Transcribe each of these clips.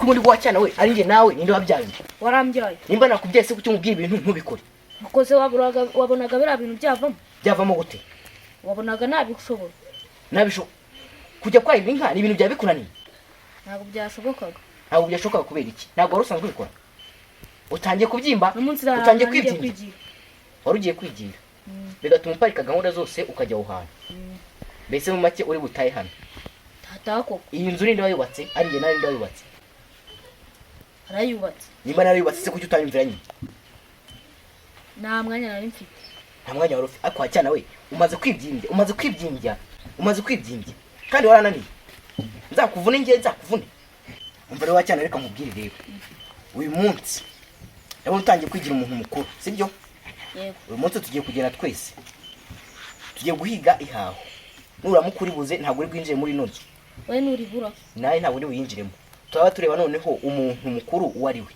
Ariko ubundi wacyana we, ari njye nawe, ninde wabyaye undi? Warambyaye. Nimba nakubyaye se, kuki umubwira ibintu ntubikore? Ukoze wabonaga biriya bintu byavamo? Byavamo gute? Wabonaga nabishobora? Nabisho kujya kwahira inka ni ibintu byaba bikunaniye? Ntabwo byashobokaga. Ntabwo byashobokaga kubera iki? Ntabwo wari usanzwe ubikora? Utangiye kubyimba. N'umunsi Utangiye ngiye kwibyimbya. kwigira. Wari ugiye kwigira, bigatuma uparika gahunda zose ukajya aho hantu. Mbese mu make uri butahe hano? Tataha koko. Iyi nzu ninde wayubatse? Ari njye nawe, ninde wayubatse? Arayubatse. Nimba narayubatse se, kuki utanyumvira nyine? Nta mwanya nari mfite. Nta mwanya wari ufite? Ariko wacyana we, umaze kwibyimbya, umaze kwibyimbya, umaze kwibyimbya kandi warananiye. Nzakuvune ngiye, nzakuvune. Umva rero wacyana, reka nkubwire rero. Uyu munsi ndabona utangiye kwigira umuntu mukuru, sibyo? Yego. Uyu munsi tugiye kugenda twese, tugiye guhiga ihaho. Nuramuka uribuze, ntabwo uri bwinjire muri ino nzu. We nuribura. Nawe ntabwo uri buyinjiremo. Turaba tureba noneho umuntu mukuru uwo ari we.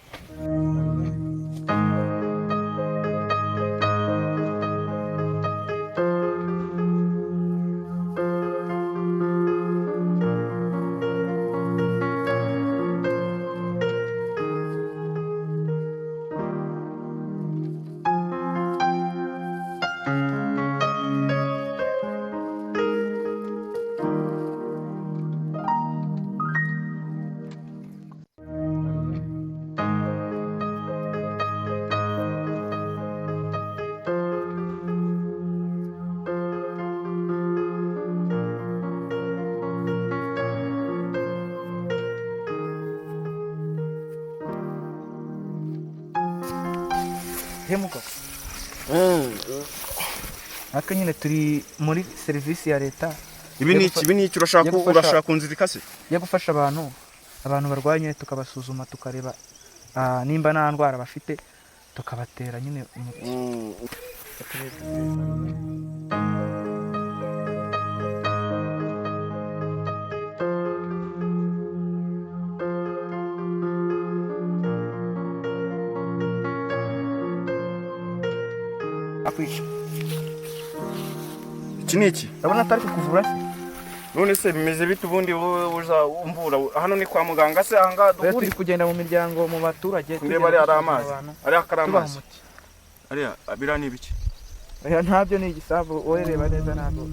Hemuka. Natwe nyine turi muri serivisi ya leta. Ibi ni iki? Ibi ni iki? Urashaka Yo gufasha- urashaka kunzirika se? Yo gufasha abantu barwaye nyine, tukabasuzuma, tukareba nimba nta ndwara bafite, tukabatera nyine umuti. Akwica. Iki ni iki? Urabona atari kukuvura se? None se bimeze bite ubundi? Wowe uza umvura hano ni kwa muganga se ahangaha Oya, duhuriye? turi kugenda mu miryango, mu baturage, Ndeba tugenda ariya ari dusuzuma amazi. abantu, Ariya akari tubaha amazi. umuti. Ariya biriya ni ibiki? Oya, ntabyo, ni igisambu. Wowe reba neza, ntabwo.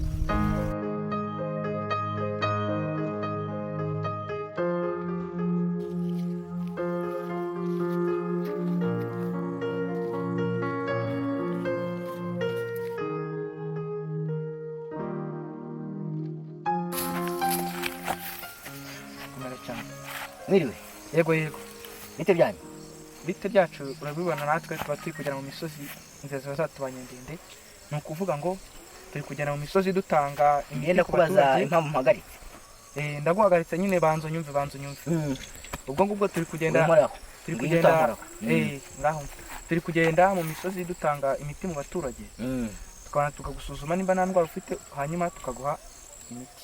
Komera cyane. Mwiriwe. Yego, yego. Bite byanyu? Bite byacu, urabibona, natwe tuba turi kugera mu misozi, inzira ziba zatubanye ndende. Ni ukuvuga ngo turi kugenda mu misozi dutanga imiti Ngenda ku kubaza baturage. impamvu mpagaritse. Ndaguhagaritse nyine, banza unyumve, banza unyumve. Ubwo ngubwo turi kugenda Unkoraho. turi Ngwino kugenda utankoraho. Ngaho turi kugenda mu misozi dutanga imiti mu baturage, tukabona tukagusuzuma nimba nta ndwara ufite, hanyuma tukaguha imiti.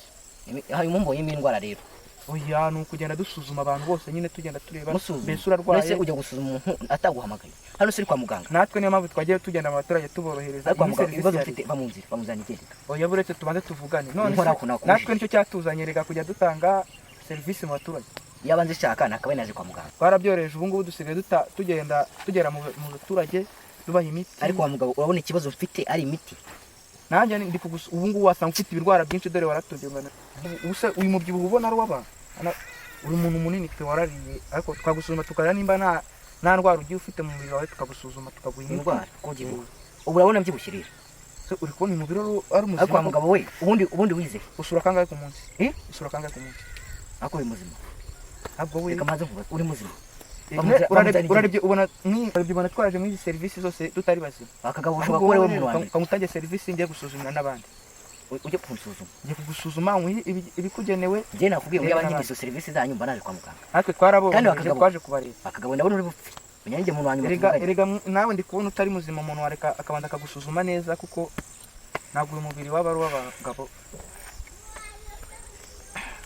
Hanyuma mbonyemo indwara rero? Oya, ni ukugenda dusuzuma abantu bose nyine, tugenda tureba Musuzuma. mbese urarwaye. Mbese ujya gusuzuma umuntu ataguhamagaye? Hano si kwa muganga. Natwe niyo mpamvu twagiye tugenda mu baturage tuborohereza. Ariko kwa Iyi ni muganga serivisi ibibazo ya mfite, leta. va mu nzira, va mu nzira nigendera. Oya, buretse tubanze tuvugane. None se Nkoraho nakubujije. natwe nicyo cyatuzanye rega, kujya dutanga serivisi mu baturage. Yaba nzishaka nakabaye naje kwa muganga. Twarabyoroheje, ubu ngubu dusigaye tugenda tugera mu baturage tubaha imiti. Ariko wa mugabo, urabona ikibazo mfite ari imiti? Nanjye ndi kugusa. Ubu ngubu wasanga ufite ibirwara byinshi, dore waratubye ungana. Ubu se uyu mubyibuho ubona ari uw'abantu? Uri umuntu munini pe, warariye. Ariko twagusuzuma tukareba nimba nta ndwara ugiye ufite mu mubiri wawe, tukagusuzuma tukaguha imiti. Indwara ko mbyibuha? Ubu urabona mbyibushye rero? Se uri kubona uyu mubiri ari muzima? Ariko wa mugabo we, ubundi wize? Usura kangahe ku munsi? Eh? Usura kangahe ku munsi? Ariko uri muzima? Ntabwo we. Reka maze nkubaze, uri muzima? Urarebye ubona twaje muri izi serivisi zose tutari bazima? Akagabo, ushobora kuba ari wowe muntu wa mbere. Ukangutange serivisi, ngiye gusuzumira n'abandi. Ujye kunsuzuma? Ngiye kugusuzuma nguhe ibikugenewe. Njye nakubwiye ngo yaba Reba nkeneye izo serivisi zanyu mba naje kwa muganga. Natwe Kandi twaraboroheje, bakagabo- twaje kubareba. Akagabo, ndabona uri bupfe, menya ninjye muntu wa nyuma Erega tuvuganye. erega nawe ndi kubona utari muzima. Umuntu wareka akabanza akagusuzuma neza, kuko ntabwo uyu mubiri waba ari uw'abagabo.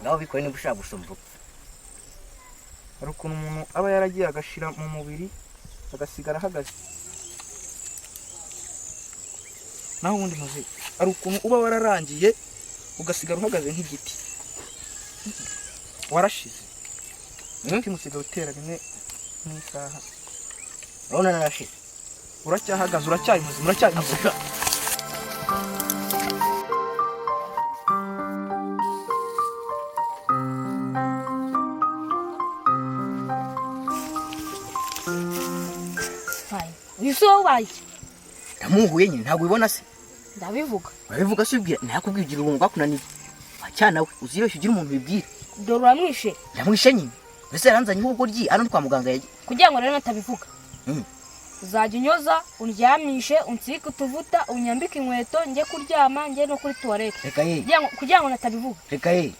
Ngaho bikore niba ushaka gusoma urupfu. Hari ukuntu umuntu aba yaragiye agashira mu mubiri, agasigara ahagaze. Naho ubundi muzi, hari ukuntu uba wararangiye ugasigara uhagaze nk'igiti, warashize. Umutima usigaye utera rimwe mu isaha. Urabona narashize. Uracyahagaze, uracyari muzima, uracyari muzima. Fine. Uyu si wowe ubaye iki? Ndamuhuye nyine, ntabwo ubibona se? Ndabivuga. Urabivuga se? Ubwira nakubwira, ugira ubuntu bwakunaniye. Wacyana we, uzibeshye ugira umuntu ubibwira. Dore uramwishe. Ndamwishe nyine, mbese yaranzanye nk'ubugoryi hano ni kwa muganga yagiye. Kugira ngo rero natabivuga, uzajya unyoza, undyamishe, unsike utuvuta, unyambike inkweto, njye kuryama, njye no kuri tuwarete. Reka ye. Kugira ngo natabivuga. Reka ye,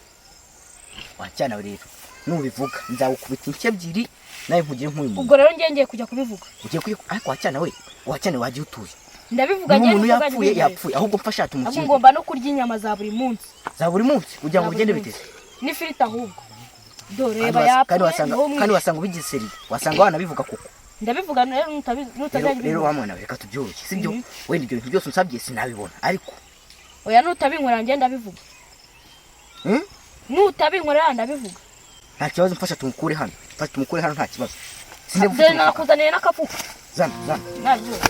wacyana we, rero nubivuga nzagukubita inshyi ebyiri nawe nkugire nk'uyu muntu. Ubwo rero njye ngiye kujya kubivuga. Ugiye kuyi ariko wacyana we, wacyana we, wagiye utuye. Ndabivuga. Niba Njye umuntu ntuzajya yapfuye, ubinkorera. yapfuye, ahubwo mfasha Ahubwo tumukinge. ngomba no kurya inyama za buri munsi. Za buri munsi kugira ngo Za buri bigende munsi. biteze. N'ifiriti ahubwo. Dore Kandi reba, kandi yapfuye wasanga niwo kandi umwishe. wasanga ubigize seri, wasanga wanabivuga koko. Ndabivuga rero, Rero nutazajya rero ubivuga. wa mwana we, reka tubyoroshye, sibyo? Wenda ibyo bintu byose unsabye sinabibona, ariko Oya, nutabinkorera njye ndabivuga. Nutabinkorera ndabivuga. Nta kibazo, mfasha tumukure hano, mfasha tumukure hano, nta kibazo. Sinjye Dore gufite umufuka. nakuzaniye n'akafuka. Zana, zana. Nabivuga.